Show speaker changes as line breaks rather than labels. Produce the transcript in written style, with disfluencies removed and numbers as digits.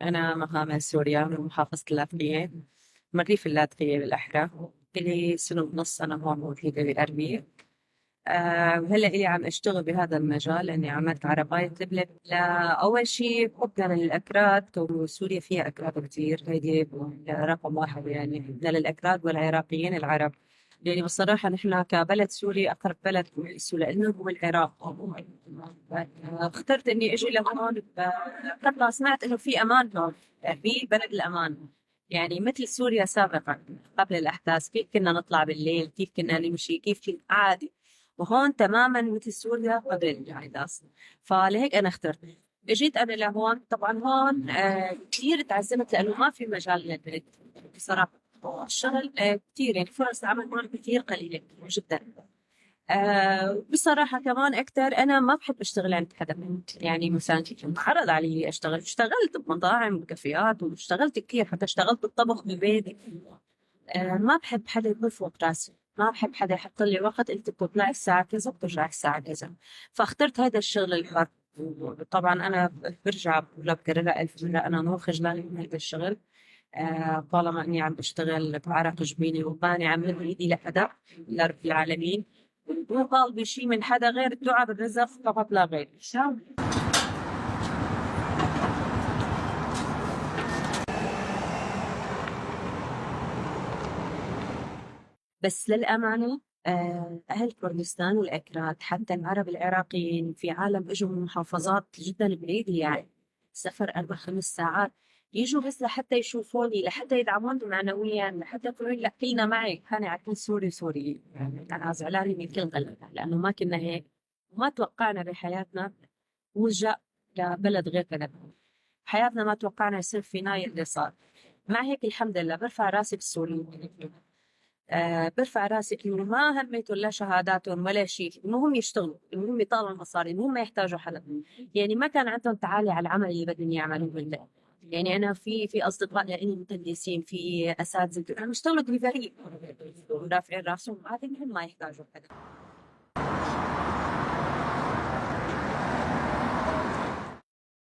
أنا مها من سوريا، من محافظة اللاذقية، من ريف اللاذقية بالأحرى. إلي سنة ونص أنا هون موجودة بأربيل. وهلأ إلي عم أشتغل بهذا المجال لأني عملت عرباية لبلب. أول شي حبنا للأكراد، وسوريا فيها أكراد كتير، هيدي رقم واحد، حبنا للأكراد والعراقيين العرب. بصراحة نحن كبلد سوري أقرب بلد لإلنا هو العراق. اخترت إني أجي لهون قبل سمعت إنه في أمان هون، أربيل بلد الأمان، مثل سوريا سابقا قبل الأحداث، كيف كنا نطلع بالليل، كيف كنا نمشي، كيف كنا عادي، وهون تماما مثل سوريا قبل الأحداث. فلهيك أنا اخترت، اجيت أنا لهون. طبعا هون كثير تعذبت لأنه ما في مجال للبنت بصراحة، الشغل كثير، فرص العمل هون كثير قليلة جدا. بصراحة كمان أكثر أنا ما بحب أشتغل عند حدا، مثلا عرض علي أشتغل، اشتغلت بمطاعم وكافيهات واشتغلت كثير، حتى اشتغلت بالطبخ بالبيت. ما بحب حدا يكون فوق راسي، ما بحب حدا يحط لي وقت أنت بتطلعي الساعة كذا وبترجعي الساعة كذا، فاخترت هذا الشغل الحر. طبعا أنا برجع بقول بكررها 1000 مرة، أنا مو خجلانة من هذا الشغل، طالما إني عم بشتغل بعرق جبيني وماني عم مد إيدي لحدا لرب العالمين، مو طالبة شيء من حدا غير الدعاء بالرزق فقط لا غير. بس للأمانة، أهل كردستان والأكراد حتى العرب العراقيين في عالم إجوا من محافظات جدا بعيدة، سفر 4-5 ساعات، يجوا بس لحتى يشوفوني، لحتى يدعموني معنويا، لحتى يقولوا لي لا كلنا معك. أنا على كل سوري سوري، أنا زعلانة من كل قلبي لأنه ما كنا هيك، وما توقعنا بحياتنا نلجأ لبلد غير بلدنا، بحياتنا ما توقعنا يصير فينا اللي صار. مع هيك الحمد لله برفع راسي بالسوريين، برفع راسي إنه ما هميتهم لا شهاداتهم ولا شيء، المهم يشتغلوا، المهم يطلعوا المصاري، المهم ما يحتاجوا حدا. ما كان عندهم تعالي على العمل اللي بدهم يعملوه بالليل. أنا في أصدقاء لإلي مهندسين، في أساتذة، عم يشتغلوا دليفري ورافعين راسهم، عادي المهم ما يحتاجوا حدا.